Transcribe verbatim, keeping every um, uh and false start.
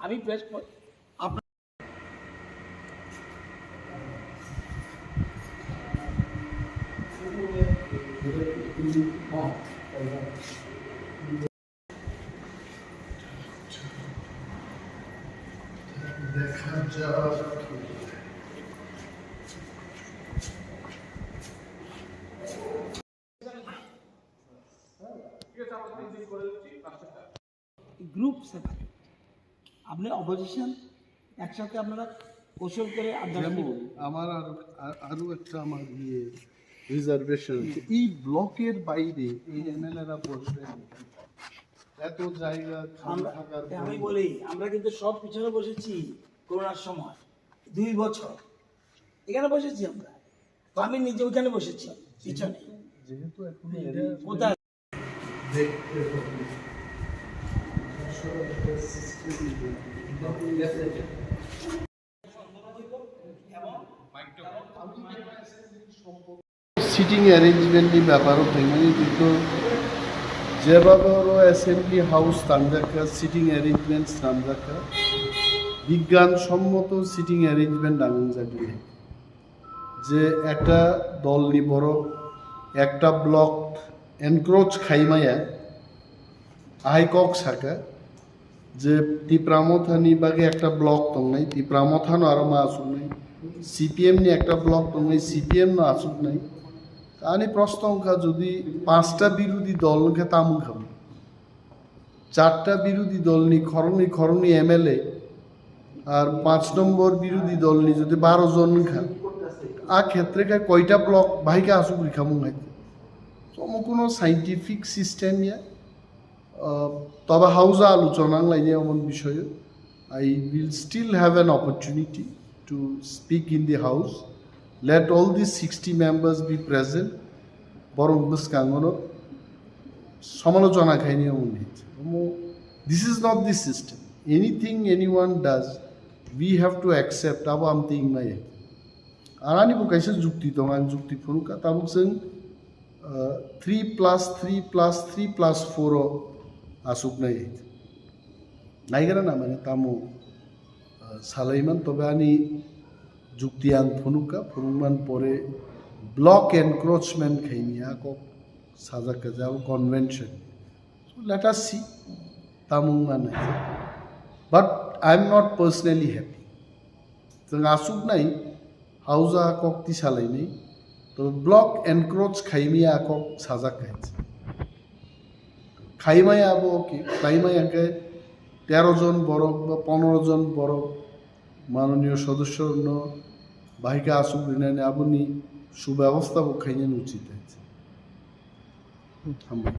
আমি প্রেস দেখা যাক। Group separate. আপনি অপোজিশন, একসাথে আপনারা কৌশল করে আন্দাজ যেমন করুন। আমার আর, আর, আরো একটা আমার ইয়ে রিজার্ভেশন আছে, এই ব্লকের বাইরে এই এমএলএরা বসবেন, এত জায়গা খালি আমরা, থাকার আমি পরিমাণ। বলি, আমরা কিন্তু সব পিছনে বসেছি করোনার সময় দুই বছর, এখানে বসেছি আমরা। তো আমি নিজে ওইখানে বসেছি পিছনে। যেহেতু এখন এটা কোথায়? দেখতে হবে। Sitting arrangement ni beparo phaimani, kintu jebaboro assembly house tangjak kha, sitting arrangement swnamjak kha, bigyan sommoto sitting arrangement nangjakli. Je ekta dolni borok ekta block encroach khaimaya, ahai kok saka je Tipra Mothani bagwi ekta block tongnai, Tipra Mothano aro ma asuknai, C P M ni ekta block tongnai, C P M no asuknai. Ani proshno wngkha, jodi panchta birodhi dol wngkha, tamo wngkha? Charta birodhi dolni khoroknwi khoroknwi M L A ar panch nombor birodhi dolni jodi baro jon wngkha, a khetre khe koita block bahai khe asuk rikhamung hai? Omo kuno scientific system ya. Ah, tobe hausa alochona wnglainai omo bisoyo. I will still have an opportunity to speak in the house. Let all these sixty members be present. Borok bwskango no somalochona khaini omo hinwi. Omo, this is not the system. Anything anyone does, we have to accept. Abo amtwi wngmaya. Ar ani bo kaisa jukti tongo, ang jukti phunukha. Tabuk chwng, ah, three plus three plus three plus four o asuknai. Naigra na mane tamo, ah, salaiman, tobe ani jukti ang phunukha, phunukman pore block encroachment khaini a kok sajak kha je abo convention. So let us see, tamo wngma nai. But I am not personally happy. Chwng asuknai hausa kok tisalainai, to block encroach khaimaya kok sajak kha. Khaimaya abo, okay, khaimaya khe tero jon borok ba pondro jon borok manoniyo sodosyo no bahai khe asuk rinani aboni subebostha bo khainani uchit. Hambai.